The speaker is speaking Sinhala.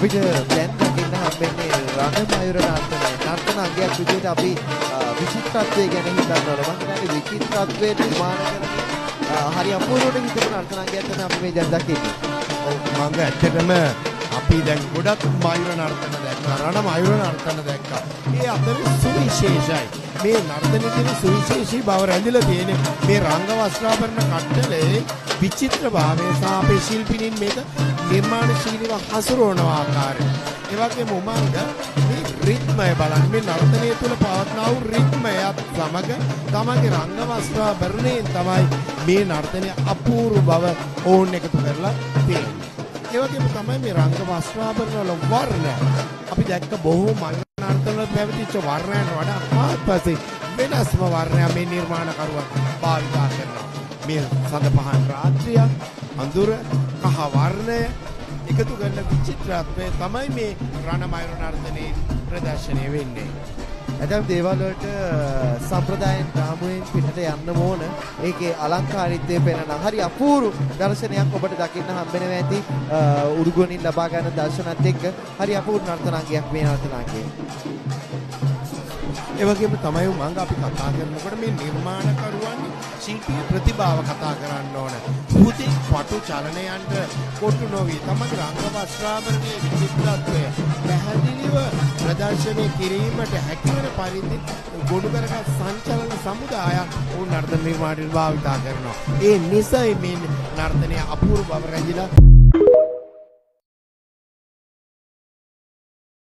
අපිට දැන් දකින්න හම්බෙන්නේ රණමයුර නර්තනය. නර්තන අංගයක් විදිහට අපි විචිත්‍රත්වය ගැන හිතන්න ඕන. මම හිතන්නේ විචිත්‍රත්වය නිර්මාණය කරමින් හරි අපූර්වට හිතපු නර්තන අංගයක් තමයි අපි මේ දැන් දකින්නේ. ඔව් මම ඇත්තටම අපි දැන් ගොඩක් මයුර නර්තන දැක්කා, රණ මයුර නර්තන දැක්කා. ඒ අතරේ සුවිශේෂයි. මේ නර්තනයේ තියෙන සුවිශේෂී බව රැඳිලා තියෙන්නේ මේ රංග වස්ත්‍රාභරණ කට්ටලේ විචිත්‍ර භාවය සහ අපේ ශිල්පිනින් මේක නිර්මාණශීලීව හසුරවන ආකාරය. ඒ වගේම උමංග මේ රිද්මය බලන්න, මේ නර්තනය තුළ පවත්නා වූ රිද්මයත් සමග තමගේ රංග වස්ත්‍රාභරණයෙන් තමයි මේ නර්තනයේ අපූර්ව බව ඔවුන් එකතු කරලා තියෙන්නේ. ඒ වගේම තමයි මේ රංග වස්ත්‍රාභරණ වල වර්ණ අපි දැක්ක බොහෝ මයුර නර්තන වල පැවතිච්ච වර්ණයන්ට වඩා ආත්පසේ වෙනස්ම වර්ණයක් මේ නිර්මාණකරුවන් භාවිතා කරනවා. මේ සඳ පහන් රාත්‍රිය, අඳුර, කහ වර්ණය එකතු කරන විචිත්‍රත්වය තමයි මේ රණ මයුර නර්තනයේ ප්‍රදර්ශනය වෙන්නේ. ඇතැම් දේවල් වලට සම්ප්‍රදායෙන් රාමුවෙන් පිටට යන්න ඕන. ඒකේ අලංකාරීත්වය පෙනෙන හරි අපූර්ව දර්ශනයක් ඔබට දකින්න හම්බෙනවා ඇති. උරුගුවනින් ලබා ගන්න දර්ශනත් එක්ක හරි අපූර්ව නර්තනාංගයක් මේ නර්තනාංගය. ඒ වගේම තමයි උමංග අපි කතා කරනකොට මේ නිර්මාණකරුවන්ගේ ශිල්පීය ප්‍රතිභාව කතා කරන්න ඕන. හුදෙක් පටු චලනයන්ට කොටු නොවී තමගේ රංග වස්ත්‍රාභරණයේ විචිත්‍රත්වය පැහැදිලිව ප්‍රදර්ශනය කිරීමට හැකිවන පරිදි ගොනු කරගත් සංචලන සමුදායක් ඔවුන් නර්තන නිර්මාණයට භාවිතා කරනවා. ඒ නිසයි මේ නර්තනයේ අපූර්ව බව රැඳිලා